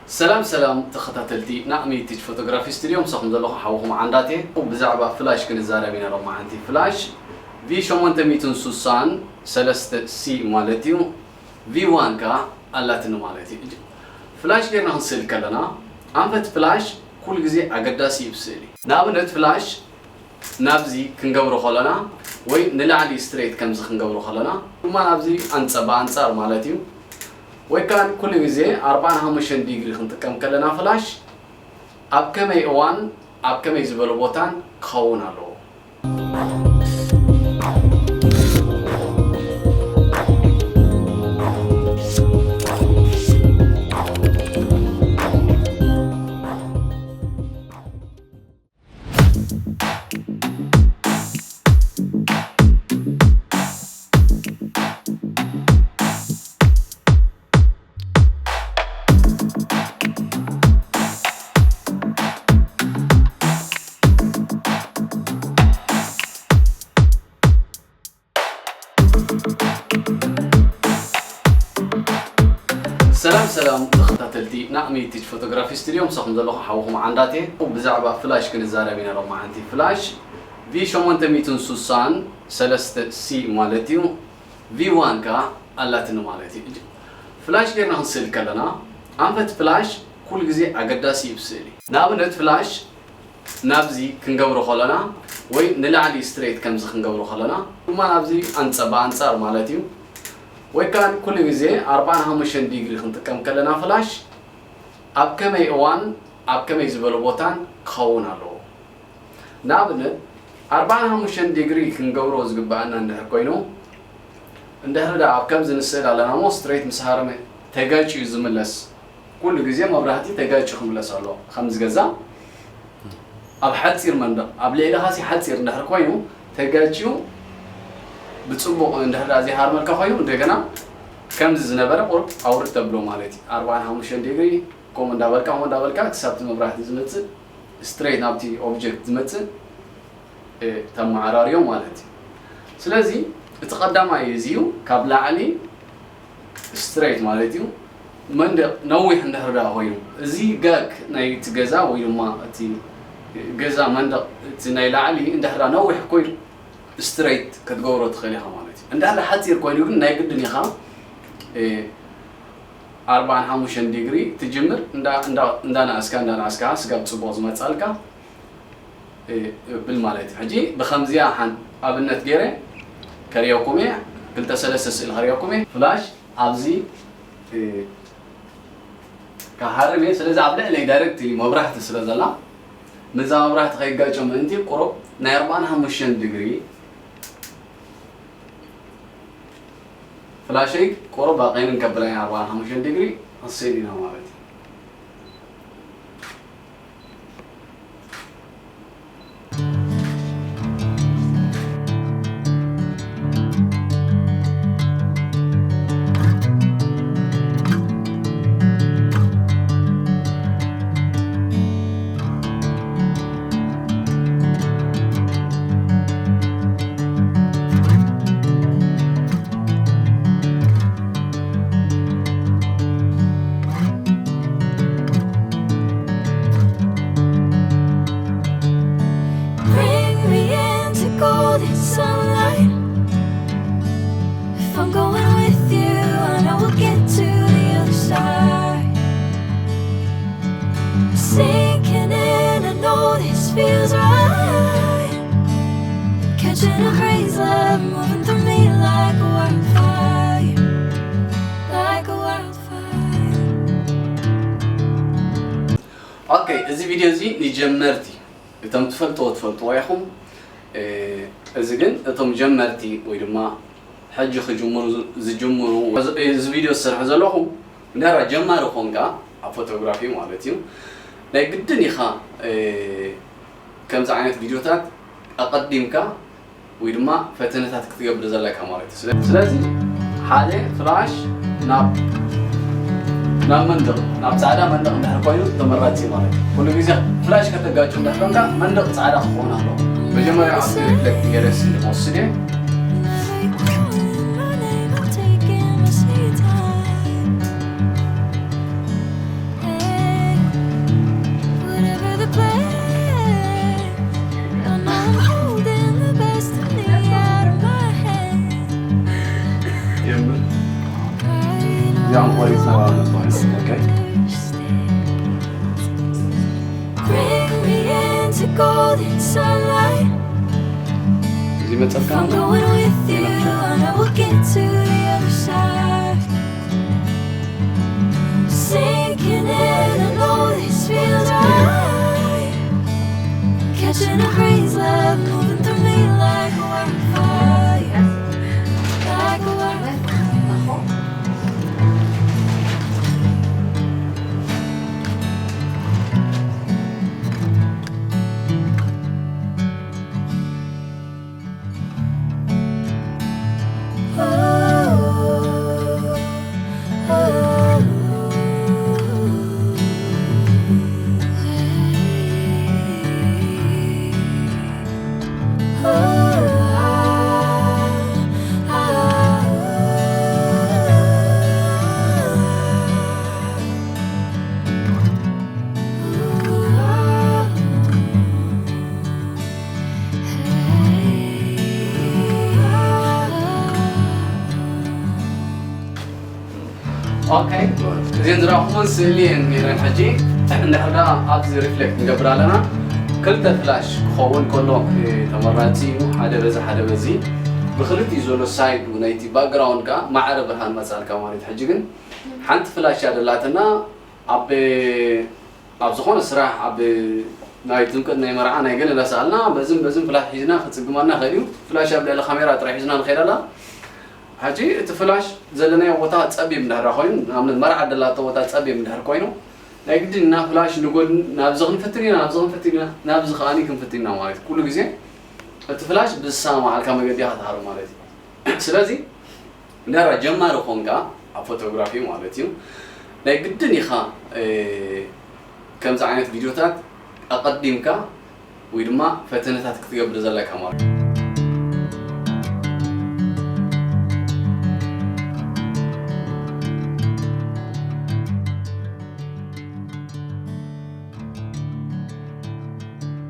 ሰላም ሰላም ተኸታተልቲ ናቕሚ ቲች ፎቶግራፊ ስቱድዮ፣ ምሳኹም ዘለኹ ሓውኹም ዓንዳቴ። ብዛዕባ ፍላሽ ክንዛረብ ኢና ሎማዓንቲ። ፍላሽ ቪ ሸሞንተ ሚእትን ሱሳን ሰለስተ ሲ ማለት እዩ። ቪ ዋን ከኣ ኣላትኒ ማለት እዩ። ፍላሽ ጌርና ክንስእል ከለና ኣንፈት ፍላሽ ኩሉ ግዜ ኣገዳሲ እዩ ብስእሊ። ንኣብነት ፍላሽ ናብዚ ክንገብሮ ከለና ወይ ንላዕሊ ስትሬት ከምዚ ክንገብሮ ከለና ድማ ናብዚ ኣንጸ-፣ ብኣንጻር ማለት እዩ። ወይ ከኣ ኩሉ ግዜ ኣርባዓን ሓሙሽተን ዲግሪ ክንጥቀም ከለና ፍላሽ ኣብ ከመይ እዋን ኣብ ከመይ ዝበለ ቦታን ክኸውን ኣለዎ። ሰላም ሰላም ተኸታተልቲ ናቕሚ ቲች ፎቶግራፊ ስቱድዮ፣ ምሳኹም ዘለኹ ሓውኹም ዓንዳቴ። ብዛዕባ ፍላሽ ክንዛረብ ኢና ሎማዓንቲ። ፍላሽ ቪ ሸሞንተ ሚእትን ሱሳን ሰለስተ ሲ ማለት እዩ። ቪ ዋን ከኣ ኣላትኒ ማለት እዩ። ፍላሽ ጌርና ክንስእል ከለና ኣንፈት ፍላሽ ኩሉ ግዜ ኣገዳሲ እዩ ብስእሊ። ንኣብነት ፍላሽ ናብዚ ክንገብሮ ከለና ወይ ንላዕሊ ስትሬት ከምዚ ክንገብሮ ከለና ድማ ናብዚ ኣንጸ-፣ ብኣንጻር ማለት እዩ። ወይ ከኣ ኩሉ ግዜ ኣርባዓን ሓሙሽተን ዲግሪ ክንጥቀም ከለና ፍላሽ ኣብ ከመይ እዋን ኣብ ከመይ ዝበለ ቦታን ክኸውን ኣለዎ። ንኣብነት ኣርባዓን ሓሙሽተን ዲግሪ ክንገብሮ ዝግብኣና እንድሕር ኮይኑ፣ እንድሕር ደኣ ኣብ ከምዚ ንስእል ኣለና እሞ ስትሬት ምስ ሃረመ ተጋጭዩ ዝምለስ፣ ኩሉ ግዜ መብራህቲ ተጋጭዩ ክምለስ ኣለዎ። ከምዚ ገዛ ኣብ ሓጺር መንደቕ፣ ኣብ ልዕሊኻሲ ሓጺር እንድሕር ኮይኑ ተጋጭዩ ብጽቡቕ እንድሕር ደኣ ዘይሃርመልካ ኮይኑ እንደገና ከምዚ ዝነበረ ቁሩብ ኣውርድ ተብሎ ማለት እዩ። ኣርባዓን ሓሙሽተን ዲግሪ ከምኡ እንዳበልካ ከምኡ እንዳበልካ ክሳብ እቲ መብራህቲ ዝመጽእ ስትሬት ናብቲ ኦብጀክት ዝመጽእ እ፣ ተመዓራርዮ ማለት እዩ። ስለዚ እቲ ቀዳማይ እዚ እዩ፣ ካብ ላዕሊ ስትሬት ማለት እዩ። መንደቕ ነዊሕ እንድሕር ደኣ ኮይኑ፣ እዚ ጋግ ናይቲ ገዛ ወይ ድማ እቲ ገዛ መንደቕ እቲ ናይ ላዕሊ እንድሕር ደኣ ነዊሕ ኮይኑ ስትሬት ክትገብሮ ትኽእል ኢኻ ማለት እዩ። እንድሕር ደኣ ሓጺር ኮይኑ ግን ናይ ግድን ኢኻ እ፣ ኣርባዓን ሓሙሽተን ዲግሪ ትጅምር እንዳ-፣ እንዳ-፣ እንዳነኣስካ እንዳነኣስካ ስጋብ ጽቡቕ ዝመጻልካ እ፣ ብል ማለት እዩ። ሕጂ ብኸምዚኣ ሓን-፣ ኣብነት ገይረ ከርእየኩም እየ። ክልተ ሰለስተ ስእሊ ከርእየኩም እየ። ፍላሽ ኣብዚ እ፣ ክሃርም እየ። ስለዚ ኣብ ልዕለይ ዳይሬክትሊ መብራህቲ ስለ ዘላ ነዛ መብራህቲ ከይጋጨ ምእንቲ ቁሩብ ናይ ኣርባዓን ሓሙሽተን ዲግሪ ፍላሸይ ቁሩብ ኣቐይምን ከብላ እያ። ኣርባዓን ሓሙሽተን ዲግሪ ክስእል ኢና ማለት እዩ። Bring me into golden sunlight. If I'm going with you, I know we'll get to the other side. Sinking in, I know this feels right. Catching a breeze, love moving through me like wildfire, like wildfire. ኦኬ፣ እዚ ቪድዮ እዚ ንጀመርቲ፣ እቶም ትፈልጥዎ ትፈልጥዎ ኢኹም። እ፣ እዚ ግን እቶም ጀመርቲ ወይ ድማ ሕጂ ክጅምሩ ዝ-፣ ዝጅምሩ፣ እዚ ቪድዮ ዝሰርሑ ዘለኹም እንዳራ ጀማሪ ኾንካ ኣብ ፎቶግራፊ ማለት እዩ፣ ናይ ግድን ኢኻ፣ እ፣ ከምዚ ዓይነት ቪድዮታት ኣቐዲምካ ወይ ድማ ፈተነታት ክትገብር ዘለካ ማለት እዩ። ስለ-፣ ስለዚ ሓደ ፍላሽ ናብ፣ ናብ መንደቕ፣ ናብ ጻዕዳ መንደቕ እንድሕር ኮይኑ ተመራጺ ማለት እዩ። ኩሉ ግዜ ፍላሽ ከተጋጩ እንድሕር ኮንካ መንደቕ ጻዕዳ ክኸውን ኣለዎ። መጀመርያ ኣብቲ ሪፍሌክት ገይረ ስእሊ ክወስድ እየ። Another one, my name, I'm taking my sweet time. Bring me into golden sunlight. እዚ መጸካ I'm going with you, and I will get to the other side. Sinking in, I know this feels right. Catching a breeze, love moving through me like a wildfire, like a wildfire. ኦኬ፣ እዚን ዝረኣኹመን ስእሊ እየን ነይረን። ሕጂ እንድሕር ደኣ ኣብዚ ሪፍሌክት ንገብር ኣለና፣ ክልተ ፍላሽ ክኸውን ከሎ ተመራፂ እዩ። ሓደ በዚ ሓደ በዚ፣ ብክልቲኡ ዘሎ ሳይድ ናይቲ ባክግራውንድ ከዓ ማዕረ ብርሃን መፃልካ ማለት። ሕጂ ግን ሓንቲ ፍላሽ እያ ደላትና። ኣብ ኣብ ዝኾነ ስራሕ፣ ኣብ ናይ ጥምቀት፣ ናይ መርዓ፣ ናይ ገለ እንዳሰኣልና በዝን በዝን ፍላሽ ሒዝና ክፅግመና ይኽእል እዩ። ፍላሽ ኣብ ልዕሊ ካሜራ ጥራይ ሒዝና ንኸይድ ኣላ። ሕጂ እቲ ፍላሽ ዘለናዮ ቦታ ፀቢብ እንድሕር ኮይኑ፣ ንኣብነት መርዓ ደላቶ ቦታ ፀቢብ እንድሕር ኮይኑ፣ ናይ ግድን ኢና ፍላሽ ንጎድኒ ናብዚ ክንፍትን ኢና፣ ናብዚ ክንፍትን ኢና፣ ናብዚ ከዓኒ ክንፍትን ኢና ማለት እዩ። ኩሉ ግዜ እቲ ፍላሽ ብዝሰማማዓልካ መገዲ ኢኻ ትሃሮ ማለት እዩ። ስለዚ እንዳራ ጀማሪ ኾንካ ኣብ ፎቶግራፊ ማለት እዩ፣ ናይ ግድን ኢኻ ከምዚ ዓይነት ቪድዮታት ኣቐዲምካ ወይ ድማ ፈተነታት ክትገብር ዘለካ ማለት እዩ።